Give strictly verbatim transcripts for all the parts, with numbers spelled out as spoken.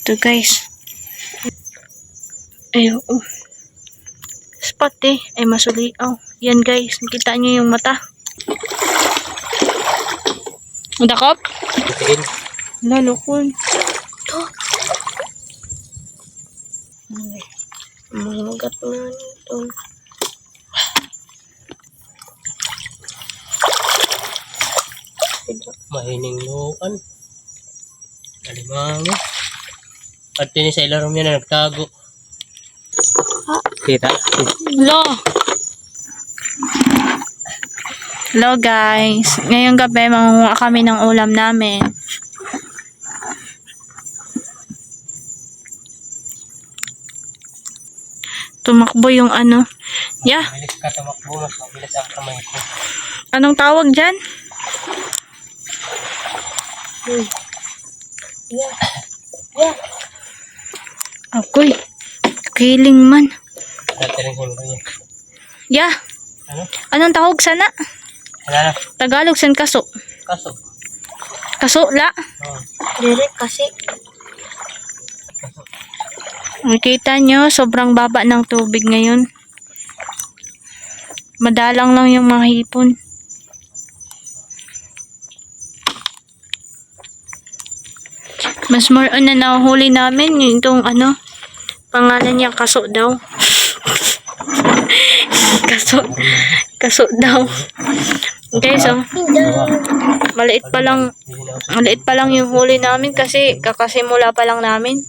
Ito, guys. Ay, oo. Spot eh. Ay, masuliaw. Yan, guys. Nakita niyo yung mata? Ang dakop? Ito. Lalukon. Ito. Ay, mangagat na ito. Mahining luan. Alimango. At ini sa ilarom niya na nagtago. Kita? Lo. Hello, guys. Ngayong gabi, mangunguha kami ng ulam namin. Tumakbo yung ano. Yeah. Mabilis ka tumakbo, mas mabilis ang kamay ko. Anong tawag dyan? Hmm. Yeah. Yeah. Akoy. Kiling man. Dati rin yung kuya. Yeah. Ano? Anong tawag sana? Wala na. Tagalog san kaso? Kaso. Kaso la? Oo. Diri kasi. Nakita nyo, sobrang baba ng tubig ngayon. Madalang lang yung mga hipon. Mas more on na nahuhuli namin yung itong ano, pangalan niya, kaso daw. Kaso, kaso daw. Okay, so, maliit pa lang, maliit pa lang yung huli namin kasi kakasimula pa lang namin.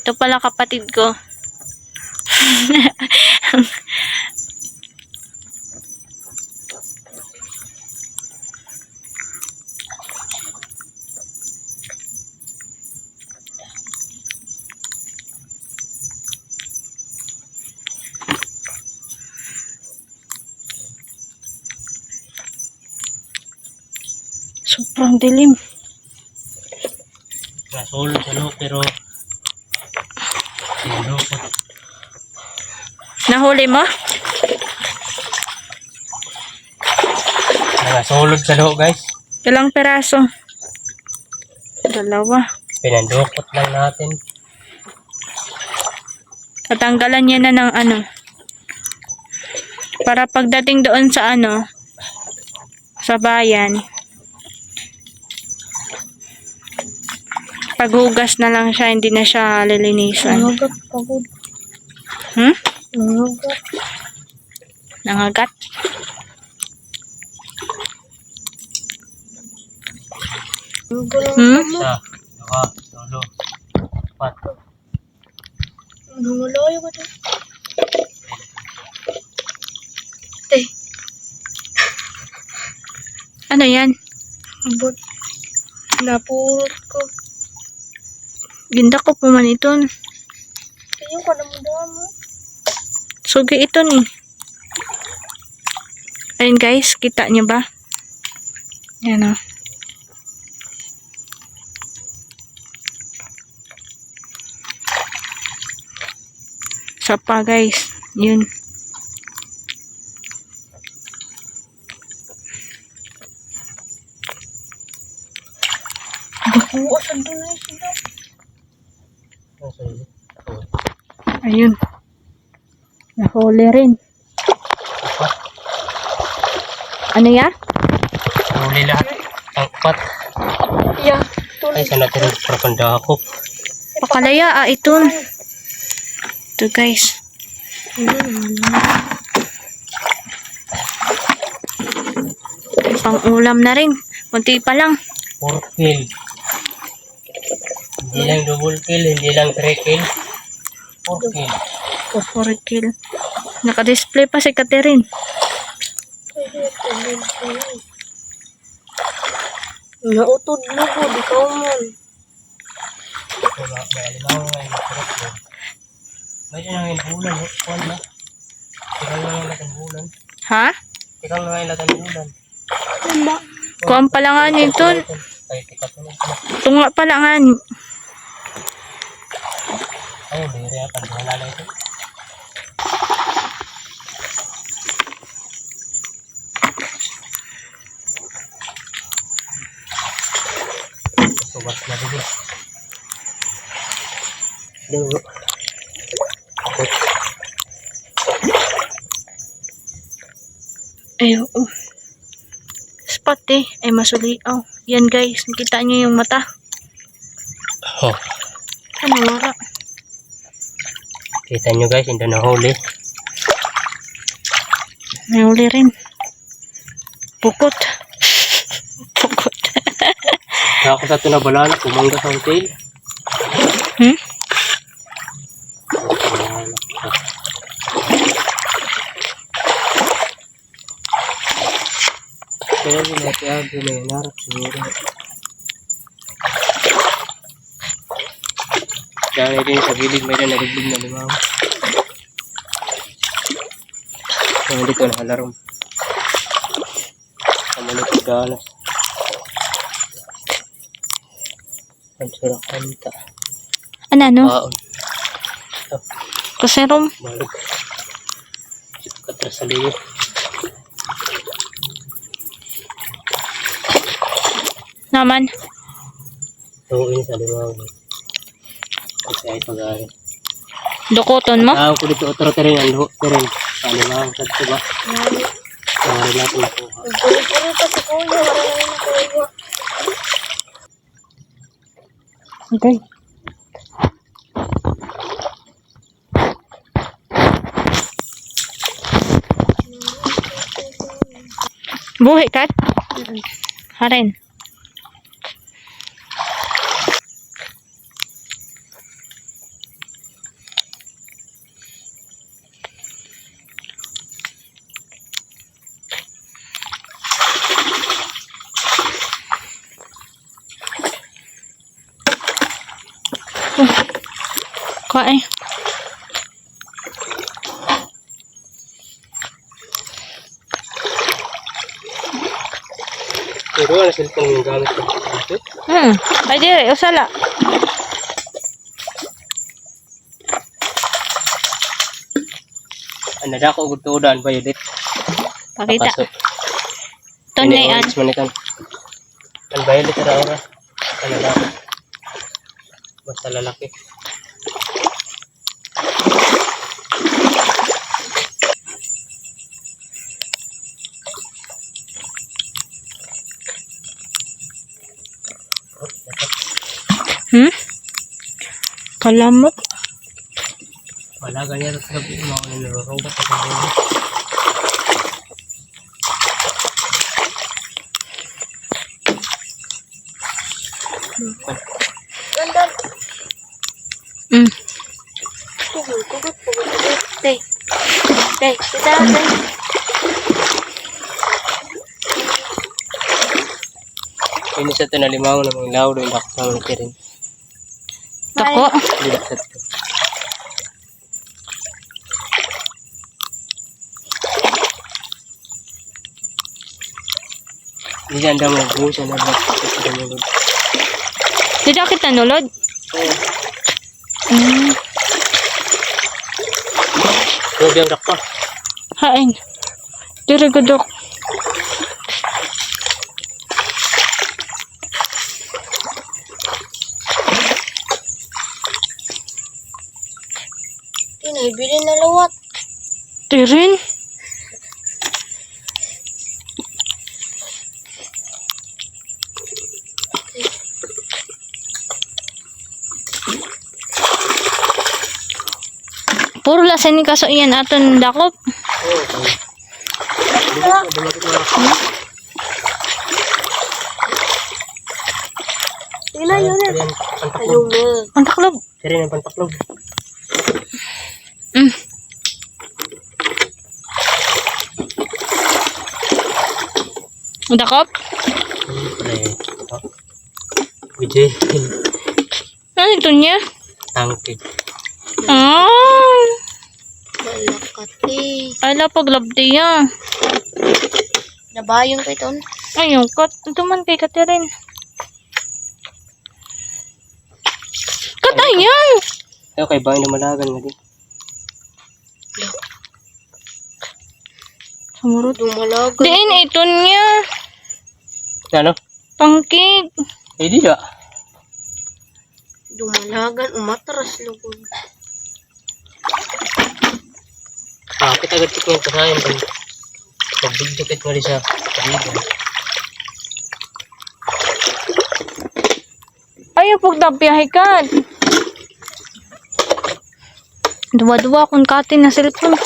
Ito pala kapatid ko. Sobrang dilim. Nasulod sa loob, pero nahuli mo? Nasulod sa loob, guys. Ilang peraso? Dalawa. Pinandukot lang natin. Tatanggalan niya na ng ano. Para pagdating doon sa ano, sa bayan, paghugas na lang siya, hindi na siya lilinisan. Nangagat pa gud. Hmm? Nangagat. Nangagat? Hmm? Isa, duha, tulo, apat. Nangulayo ka to. Te. Ano yan? Abot. Napurot ko. Gindakop pa man iton. Ayaw ka na mo damo. Sugi iton eh. Ayun guys, kita niyo ba? Yan o. Isa pa, guys. Yun. Nakuha sa doon na sila. Ayun. Nahuli rin. Ano ya? Huli lahat. Ang apat. Ya, tuloy. Ay, sana tinutupra pang dako. Pakalaya, ah, iton. Ito, guys. Pang-ulam na rin. Kunti pa lang. Four kill. Hindi lang double kill, hindi lang three kill. Four kill. O, four kill. Naka-display pa si Catherine. Nautod lugod, ikaw man. Wala, may alimango nga, may sarap yun. May din ang bulan, oh. Kuwan na. Ikaw na lang natin bulan. Ha? Ikaw na lang natin bulan. Kuan pa la ngani iton. Tunga pa la ngani. Oh, diri, ah, pagdala na ito. Subat na dito. Dito. Ay, oo. Spot eh. Ay, masuliaw. Yan, guys. Nakita niyo yung mata? Oh. Ano, wala? Kita niyo, guys, hindi nahuli. Nahuli rin. Pukot. Pukot. Kaya ako sa ito nabalala, kumangga sa hotel. Hmm? Kaya yun, ate, ah, may narap siguro. Kaya din sa bilid, may na nalibig na limang. Kaya dito nakalarom. Sa maliit na galas. Ang sarap kanta. Ano, ano? Baon. Ito. Kaserom. Balik. Katras sa liyo. Naman. Tuwing sa limaw. Kasi ay pag-ari. Dukuton mo? Tawag ko dito, otro tirin, ang luho, tirin. Sa limaw, sa ito ba? Wala natin nakuha. Puro-puro pa si Kuya, wala naman nakuha. Okay. Buhi, Kat? Harin. Kuha eh. Pero wala cellphone yung gamit ko. Hmm. Ay, diri. Usa la. Ano, dako gud tuod an violet. Pakita. Kaso, tunay an. Orange man ito. An violet ra ora. Ano, dako. Basta lalaki. Hmm? Kalamok. Wala, ganyan sa gabi, mga nilulubat sa gabi. Ganda. Mm. Kugot, kugot, kugot, kugot. Te. Te, kita, te. Ini sa ito na limaw na mga ilaw, doon ako sa mga kirin. Tako? Dili sa ito. Dili, anda mo, busa na ba? Dida kita nulod? Oo. Mm. Grabe ang dakpa. Hain. Diri gud, Dok. Tinay, bilin na lawat. Tirin? Puro la sini kaso iyan aton dakop. Oo. Tingnan yun, eh. Ayaw mo. Pantaklob. Diri na pantaklob. Mm. Dakop? Siyempre. Vijay. Ano ito niya? Tangkig. Ah. Wala ka, te. Ay, lapag labdi ya. Nabayong ka iton. Ay, yung kat. Ito man kay Catherine. Kat, ayan. Ayaw kay bangin dumalagan nga di. Sumurot. Dumalagan. Diin iton niya. Ano? Pangkig. Eh, di da. Dumalagan, umatras, lugod. Ah, kita agad kita yung kasayan, pag, pag-video kit mo rin sa video. Ayaw pagdapiyahi ka. Duwa-duwa akon katin nga cellphone.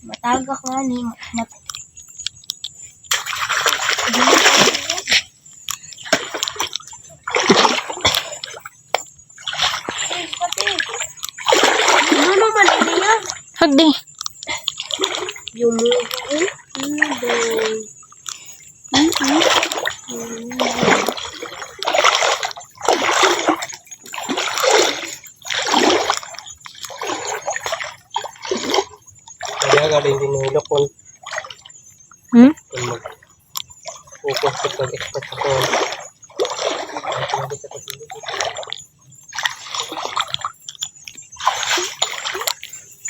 Matagak nga ni, mat- Ano naman ini yan? Hagdi. Yung mga, eh? Ano ba? Kaya galing din yung lokon. Hmm? Yung mag-, focus sa pag-expert ako.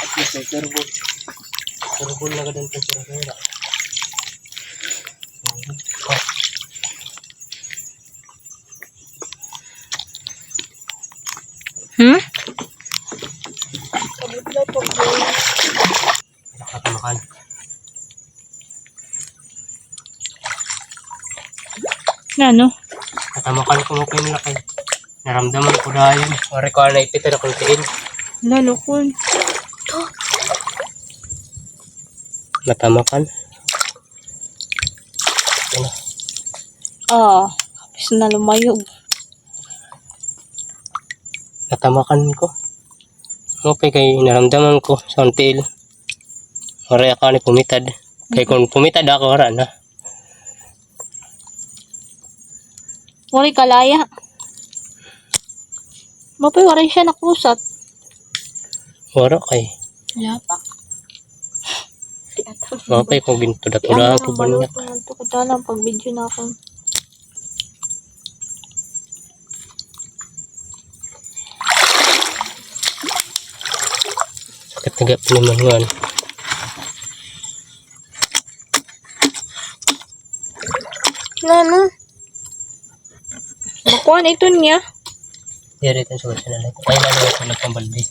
At least, may turbo. Turbo na ka din pang sira-sira. Hmm? Nakatamakan. Nano? Natamakan ko mo kayo laki. Naramdaman ko dahil. Wari ko na ipit na kung tiin. Lalukon. Natamakan. Ano? Ah, kapis na lumayog. Natamakan ko. Okay, kay naramdaman ko sa until. Waray ako ni pumitad. Kay kung pumitad ako, wala na. Waray kalaya. Mapay, waray siya nakusat. Wala kay. Wala pa. Mapay kung gintudat-udahan ko ba niya. Ito ko lang pag video na ako. Sakit na gap naman nga. Nano? Makuha na ito niya. Diri ito sa wala na. Kaya na lang ito nagpambalde.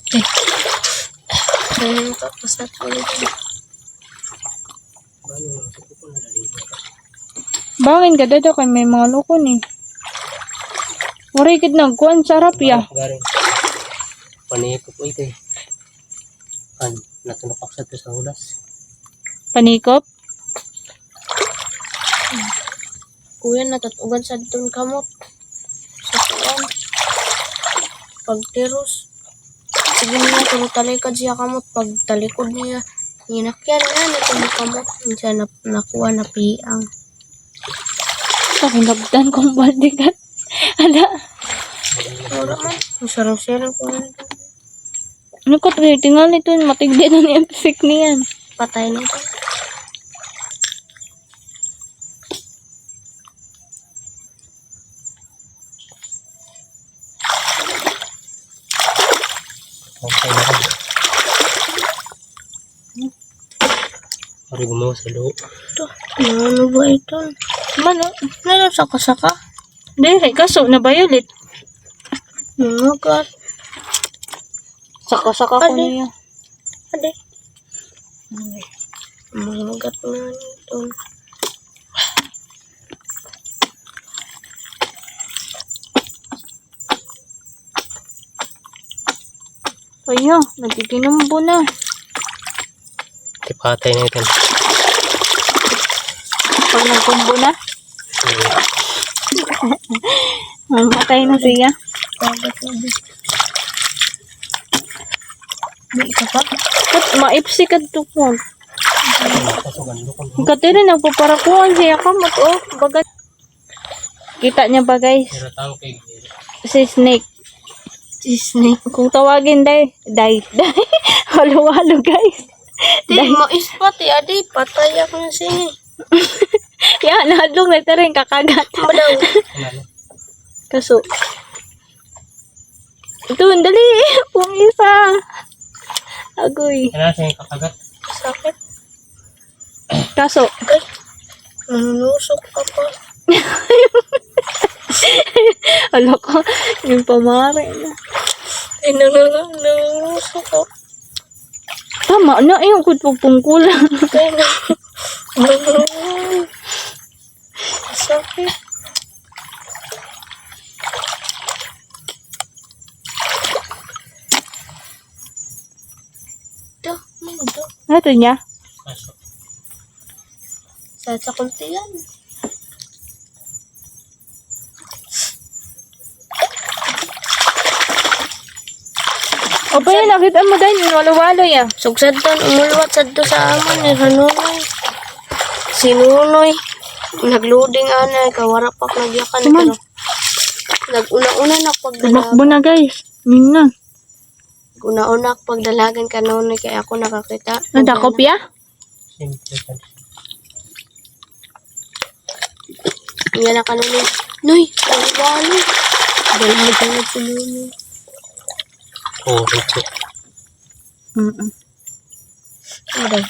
Ayun, tapos na po ulit. Bangin ka dada kay may mga lukon eh. Waray gid nagkuan sa rapya. Garing. Panikop ito eh. An, natunok ako sa ito sa hulas. Panikop? Kuya, natatugan sa dun kamot. Sa kuan. Pagtiros. Sige niya, pero talikod siya kamot. Pagtalikod niya, ninakyan na nito ni kamot. Siya na, nakuha, napiang. Sa kinabtan kong balde ka. Ada. Wala man. Masarang-sarang ko na. Ano ko, tingal nito, matigdi na niya ang pisik niyan. Patay na ito. Okay na rin. Pare gumawa sa loob. Ito, ano ba ito? Mano? Ano, saka-saka? Diri, kaso na violet. Mga gas. Saka-saka ko niya. Ade. Mga gas na ito. Ayo, nagkikinumbo na. Tipatay na ito. Pag nagkumbo na? Hmm. Mamatay na siya. Di ka pa? Kat-, maipsi ka tukon. Katiri, nagpaparakuan siya kamot, oh. Baga. Kita niya ba, guys? Pero tangkig. Si Snake. Si Snake. Kung tawagin, day. Day. Day. Halo-halo, guys. Di, day. Mais pati, adi. Patay ako na siya eh. Yan, nahadlok na ito rin, kakagat. Madaw. Kaso. Ito, dali. Yung isa. Agoy. Ano sa iyong kakagat? Sakit. Kaso, ay, nanunusok ka pa. Hala ka, yung pamari na. Ay, nanunu-, nanunusok ka. Tama na, ayaw ko pagpungkula. Ay, na. Sakit. Ito, ano ito? Ano ito niya? Sa, sa kultihan. O, pa yan, nakita mo din, walo-walo yan. Sugsad ton, umulwat sad to sa amon, eh, sa Nunoy. Si Nunoy, nag-loading ana, kay wara pa nagyakan, pero nag-una-una na pagdala. Tumakbo na, guys. Yun na. Una-una ak pagdalagan kan Nunoy kay ako nakakita. Nadakop ya? Siyempre. Nga na kan Nunoy. Noy, ang bali. Dalagan na si Nunoy. Oo, ito. Mm-mm. Ano daw?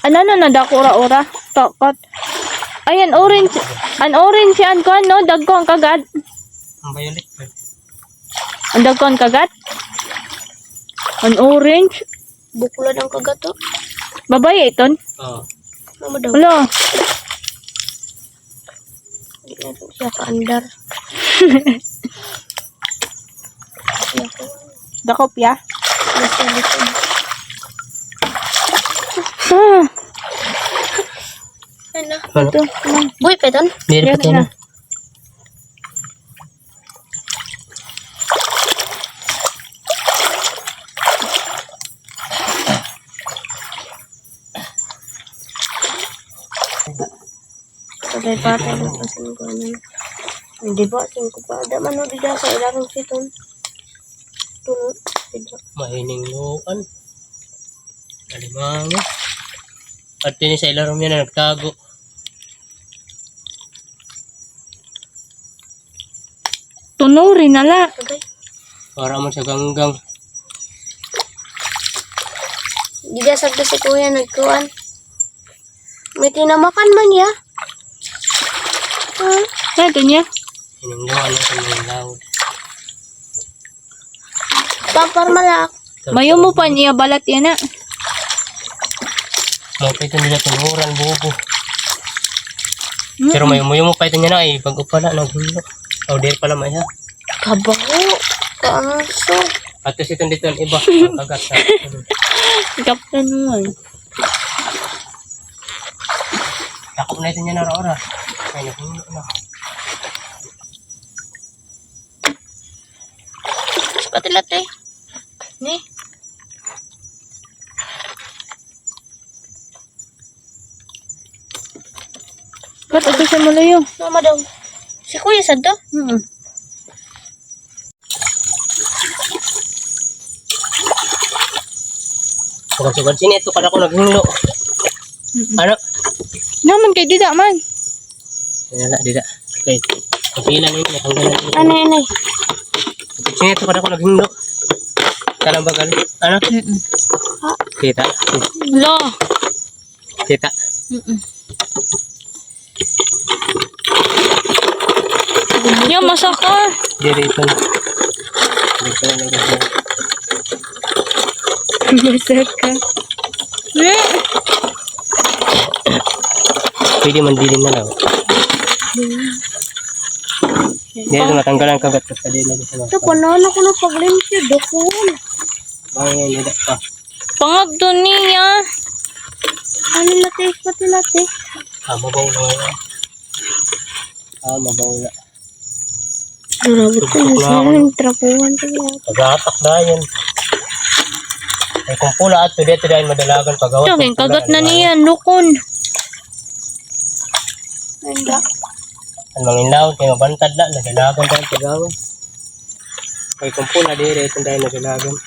Ano na, nadako ura-ura? Takot. Ay, an orange. An orange yan, kuan, no? Dagko an kagat. Ang violet, eh. An dagko an kagat? An orange? Buklad an kagat, oh. Babaye iton? Oo. Ano daw? Hala. Di na siya kaandar. Dakop ya? Nasa likod. Ah. Ano? Ano? Ito. Buhi pa iton? Diri pa iton. Patay-patay na kasi ko ano. Di ba? Singko pa. Ada man, no, dida sa ilalim siton. Ito, no? Dida. Mahining luan. Alimango. At ini sa ilalim niya na nagtago. Tunuri na la. Agay. Para man sa ganggang. Dida sad si Kuya nagkuan. May tinamakan man niya. Ah. Ano niya? Sininggawan na sa mga laod. Pampar malak. Mayo mo pa niya balat yana. Mao pa ito nila tunuran, bobo. Mm-mm. Pero mayo-mayo mo pa ito niya na, eh, pag-upala, naghulo. O, diri pala maiha. Kabaho, kaanso. Ato si Tundito, an iba, an kagat sa. Kaptan mo, eh. Dako na ito niya na ora-ora. Ay, naghulo na. Pati latte. Ni? Ba't ito siya malayo? Mama daw. Si Kuya sad to? Mm. Sugad-sugad sini ito, kada ko naghinglo. Mm-mm. Ano? Naman kay dida man. Wala, dida. Okay. Kapila na yun, natanggalan yun. Ano yun, eh? Sige, ito kada ko naghinglo. Kalang bagal. Ano? Mm-mm. Kita. Lo. Kita. Mm-mm. Yan, masaka. Diri ito. Dito na lang. Masaka. Pwede man dili na lang. Dito, natanggalan kagat sa dili na dito. Ito, panana ko na paglimpyo, dukon. Bangin, hindi pa. Pangagto niya. Ano na, te? Pati na, te. Ah, mabaw na nga. Ah, mabaw na. Grabe ko, yung trapuhan ko niya. Pag-atak na yan. Ay, kung pula at pwede, ito dahil madalagan pag-awat. Ito, yung kagat na niya, lukon. Anda. An mga inlaw, kay mabantad na, nadalagan dahil pag-awat. Ay, kung pula, diri, ito dahil nadalagan.